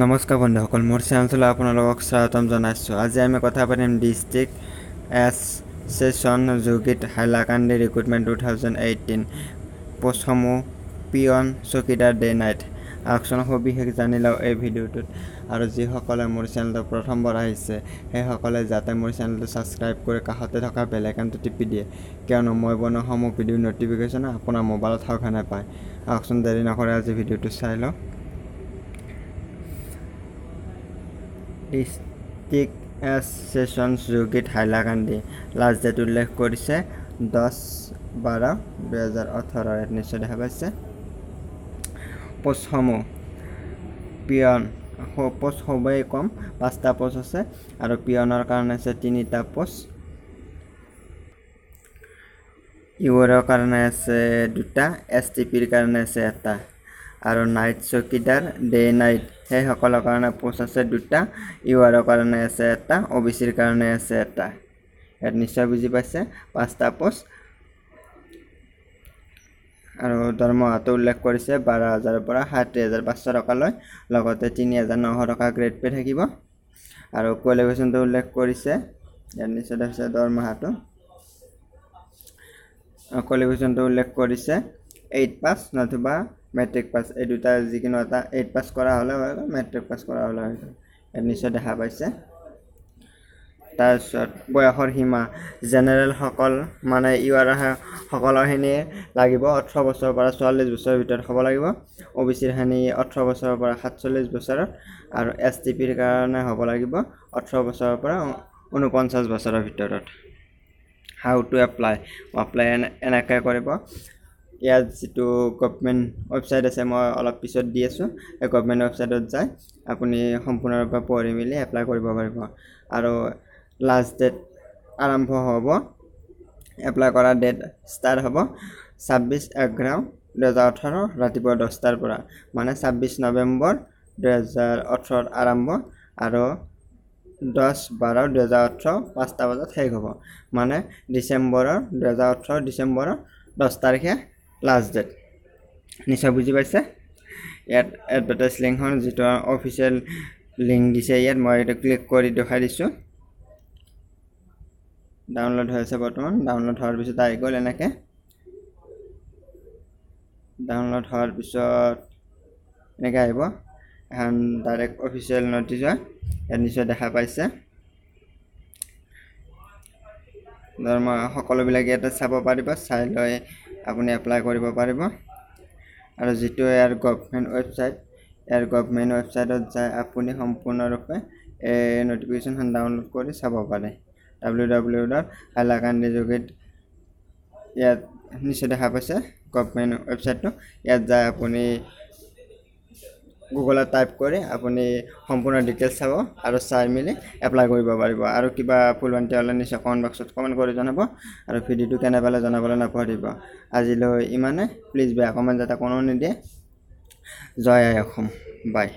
নমস্কাৰ বন্ধুসকল, মোৰ চেনেলটোলৈ আপোনালোকক স্বাগতম জনাইছোঁ। আজি আমি কথা পাতিম ডিষ্ট্ৰিক্ট এছ চেছন যোগীত হাইলাকান্দি ৰিক্ৰুটমেণ্ট 2018, পোষ্টসমূহ পিয়ন, চকীদাৰ, ডে নাইট। আহকচোন, সবিশেষ জানি লওঁ এই ভিডিঅ'টোত। আৰু যিসকলে মোৰ চেনেলটো প্ৰথমবাৰ আহিছে, সেইসকলে যাতে মোৰ চেনেলটো ছাবস্ক্ৰাইব কৰি কাষতে থকা বেল আইকনটো টিপি দিয়ে, কিয়নো মই বনোৱা সমূহ ভিডিঅ' ন'টিফিকেশ্যন আপোনাৰ মোবাইলত সঘনাই পায়। আহকচোন, দেৰি নকৰি আজি ভিডিঅ'টো চাই লওঁ। ডিষ্ট্ৰিক্ট এছ ছেছনছ যোগীত হাইলাকান্দি, লাষ্ট ডেট উল্লেখ কৰিছে 10/12/2018। ইয়াত নিশ্চয় দেখা পাইছে। পোষ্টসমূহ পিয়ন, পোষ্ট খুবেই কম, পাঁচটা পোষ্ট আছে আৰু পিয়নৰ কাৰণে আছে তিনিটা পোষ্ট, ইউৰৰ কাৰণে আছে দুটা, এছ টি পিৰ কাৰণে আছে এটা আৰু নাইট চকীদাৰ, ডে নাইট সেইসকলৰ কাৰণে পোষ্ট আছে দুটা, ইউ আৰৰ কাৰণে আছে এটা, অ' বি চিৰ কাৰণে আছে এটা। ইয়াত নিশ্চয় বুজি পাইছে, পাঁচটা পোষ্ট। আৰু দৰমহাটো উল্লেখ কৰিছে 12,000ৰ পৰা 37,500 টকালৈ, লগতে 3,900 টকা গ্ৰেড পে' থাকিব। আৰু কোৱালিফিকেশ্যনটো উল্লেখ কৰিছে ইয়াত, নিশ্চয় দেখিছে। দৰমহাটো, কোৱালিফিকেশ্যনটো উল্লেখ কৰিছে এইট পাছ নতুবা মেট্ৰিক পাছ, এই দুটা যিকোনো এটা। এইট পাছ কৰা হ'লে হৈ গ'ল, মেট্ৰিক পাছ কৰা হ'লে হৈ গ'ল। ইয়াত নিশ্চয় দেখা পাইছে। তাৰপিছত বয়সৰ সীমা, জেনেৰেলসকল মানে ইউ আৰ সকলখিনি লাগিব 18 বছৰৰ পৰা 44 বছৰৰ ভিতৰত হ'ব লাগিব, অ' বি চিৰখিনি 18 বছৰৰ পৰা 47 বছৰত আৰু এছ টি পিৰ কাৰণে হ'ব লাগিব 18 বছৰৰ পৰা 49 বছৰৰ ভিতৰত। How to apply? Apply এনেকৈ কৰিব। ইয়াত যিটো গভমেণ্ট ৱেবছাইট আছে, মই অলপ পিছত দি আছোঁ, সেই গভমেণ্ট ৱেবছাইটত যাই আপুনি সম্পূৰ্ণৰূপে পঢ়ি মেলি এপ্লাই কৰিব পাৰিব। আৰু লাষ্ট ডেট আৰম্ভ হ'ব, এপ্লাই কৰা ডেট ষ্টাৰ্ট হ'ব 26/11/2018 ৰাতিপুৱা 10টাৰ পৰা, মানে 26 নৱেম্বৰ 2018ত আৰম্ভ আৰু 10/12/2018 5টা বজাত শেষ হ'ব, মানে ডিচেম্বৰৰ, 2018 ডিচেম্বৰৰ 10 তাৰিখে লাষ্ট ডেট। নিশ্চয় বুজি পাইছে। ইয়াত এডভাৰটাইজ লিংকখন, যিটো অফিচিয়েল লিংক দিছে ইয়াত, মই এইটো ক্লিক কৰি দেখুৱাই দিছোঁ। ডাউনলোড হৈ আছে বৰ্তমান। ডাউনলোড হোৱাৰ পিছত আহি গ'ল এনেকৈ। ডাউনলোড হোৱাৰ পিছত এনেকৈ আহিব এখন ডাইৰেক্ট অফিচিয়েল নটিচ হয়। ইয়াত নিশ্চয় দেখা পাইছে। দৰমহা সকলোবিলাক ইয়াতে চাব পাৰিব, চাই লৈ আপুনি এপ্লাই কৰিব পাৰিব। আৰু যিটো ইয়াৰ গভমেণ্ট ৱেবছাইট, ইয়াৰ গভমেণ্ট ৱেবছাইটত যাই আপুনি সম্পূৰ্ণৰূপে এই নটিফিকেশ্যনখন ডাউনলোড কৰি চাব পাৰে, www.হাইলাকান্দি যোগীত। ইয়াত নিশ্চয় দেখা পাইছে গভমেণ্ট ৱেবছাইটটো। ইয়াত যাই আপুনি গুগলত টাইপ কৰি আপুনি সম্পূৰ্ণ ডিটেইলছ চাব আৰু চাই মেলি এপ্লাই কৰিব পাৰিব। আৰু কিবা ভুল ভ্ৰান্তি হ'লে নিশ্চয় কমেণ্ট বক্সত কমেণ্ট কৰি জনাব আৰু ভিডিঅ'টো কেনে পালে জনাবলৈ নাপাহৰিব। আজিলৈ ইমানে। প্লিজ বেয়া কমেণ্ট যাতে কোনো নিদিয়ে। জয় আই অসম। বাই।